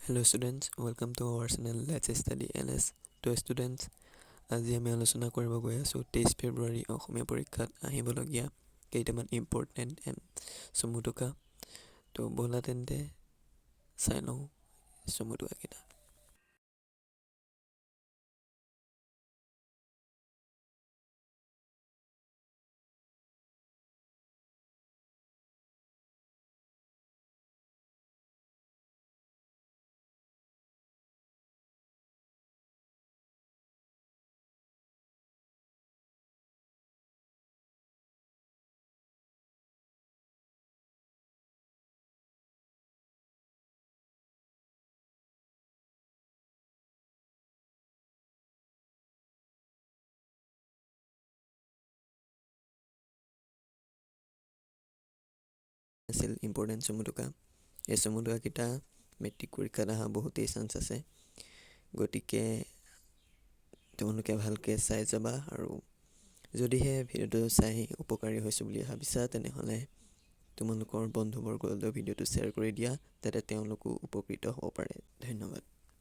Hello students, welcome to our channel Let's Study LS. তো students, আজি আমি আলোচনা কৰিব গৈ আছোঁ 23 ফেব্ৰুৱাৰী অসমীয়া পৰীক্ষাত আহিবলগীয়া কেইটামান ইম্পৰ্টেণ্ট চমু টোকা। তো ব'লা তেন্তে চাই লওঁ চমু টোকাকেইটা। আছিল ইম্পৰ্টেণ্ট চমু টোকা। এই চমু টোকাকেইটা মেট্ৰিক পৰীক্ষাত অহা বহুতেই চান্স আছে, গতিকে তোমালোকে ভালকৈ চাই যাবা। আৰু যদিহে ভিডিঅ'টো চাই উপকাৰী হৈছোঁ বুলি ভাবিছা, তেনেহ'লে তোমালোকৰ বন্ধুবৰ্গলৈ ভিডিঅ'টো শ্বেয়াৰ কৰি দিয়া, যাতে তেওঁলোকো উপকৃত হ'ব পাৰে। ধন্যবাদ।